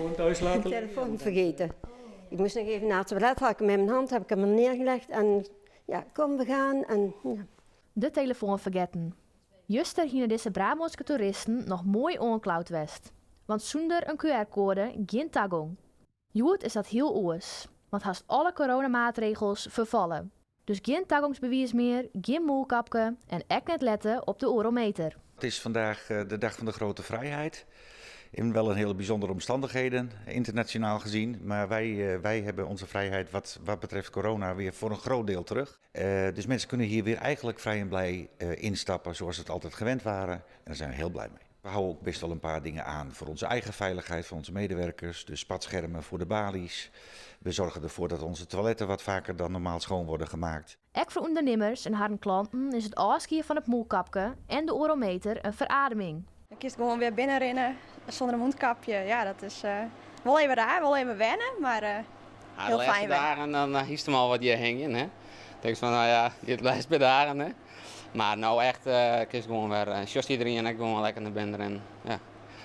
Telefoon thuis laten De telefoon vergeten. Ik moest nog even naar het toilet, had ik hem in mijn hand, heb ik hem neergelegd en ja, kom we gaan. En, ja. De telefoan fergetten. Juster hiene dizze Brabânske toeristen noch moai oanklaud west. Want sûnder in QR-koade gjin tagong. Hjoed is dat hiel oars, want hast alle coronamaatregels ferfalle. Dus gjin tagongsbewiis mear, gjin mûlkapke en ek net lette op de oardel meter. Het is vandaag de dag van de grote vrijheid. In wel een hele bijzondere omstandigheden, internationaal gezien. Maar wij hebben onze vrijheid wat betreft corona weer voor een groot deel terug. Dus mensen kunnen hier weer eigenlijk vrij en blij instappen zoals ze het altijd gewend waren. En daar zijn we heel blij mee. We houden ook best wel een paar dingen aan voor onze eigen veiligheid, voor onze medewerkers. De spatschermen voor de balies. We zorgen ervoor dat onze toiletten wat vaker dan normaal schoon worden gemaakt. Ek foar ûndernimmers en harren klanten is it ôfskie fan it mûlkapke en de oardel meter in ferademing. Dan kinst gewoan wer binnen rinne sûnder in mûlkapke. Ja, dat is wol even raar, wol even wenne, mar hiel De lêste fijn wer. dagen dan hiest him al wat hjir hingjen. Hè? Tinkst fan, no ja, dit lêste pear dagen. Hè? Mar no echt kinst gewoan wer, sjochst iderien ek gewoan lekker nei binnen rinnen. Ja.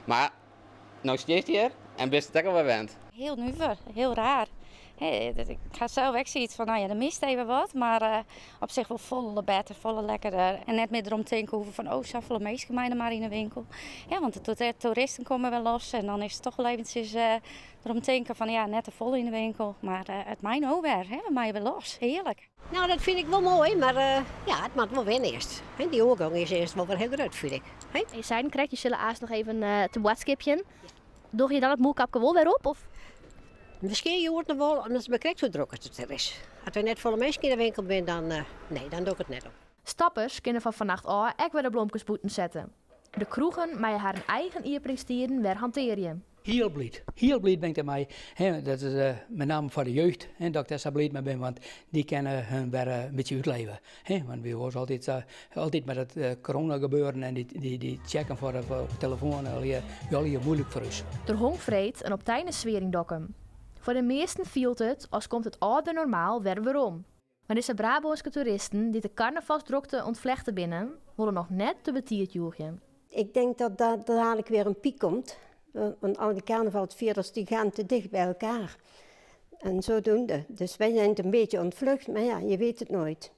Mar no stiest hjir en bist it ek alwer wend. Hiel nuver, hiel raar. Ik ha sels ek sayts fan, no ja, der mist even wat, mar op sich wol folle better, folle lekkerder. En net mear derom tinke hoege fan, oh, safolle minsken meie der mar yn de winkel. Ja, want de toeristen komme wer los en dan is it toch wol eventsjes derom tinke fan, ja, net te folle yn de winkel. Mar it mei no wer, hè, we meie wer los. Hearlik. Nou, dat fyn ik wol moai, mar ja, it moat wol wenne earst. Dy oergong is earst wol wer hiel grut, fyn ik. Je seinen krekt, je sille aanst noch even te boadskipjen. Dogge je dan it mûlkapke wol wer op? Of? Miskien hjoed noch wol, omdat it mar krekt hoe drok as it der is. As der net folle minsken yn de winkel binne, dan, nee, dan doch ik it net op. Stappers kinne fan fannacht ôf ek wer de blomkes bûten sette. De kroegen meie harren eigen iepeningstiden wer hantearje. Hiel bliid. Hiel bliid bin ik dermei. Dat is met name foar de jeugd dat ik dêr sa bliid mei bin, want dy kinne hun wer in bytsje útleve. Want wy was altyd, altyd mei dat corona gebeuren en dy checken foar de telefoan, allegear moeilik foar ús. Der hong freed in opteine sfear yn Dokkum. Foar de measten fielt it as komt it âlde normaal wer werom. Mar dizze Brabânske toeristen dy't de karnavalsdrokte ûntflechte binne, wolle noch net te betiid jûgje. Ik denk dat daar dadelijk weer een piek komt. Want al die carnavalsvierders die gaan te dicht bij elkaar. En zodoende. Dus wij zijn het een beetje ontvlucht, maar ja, je weet het nooit.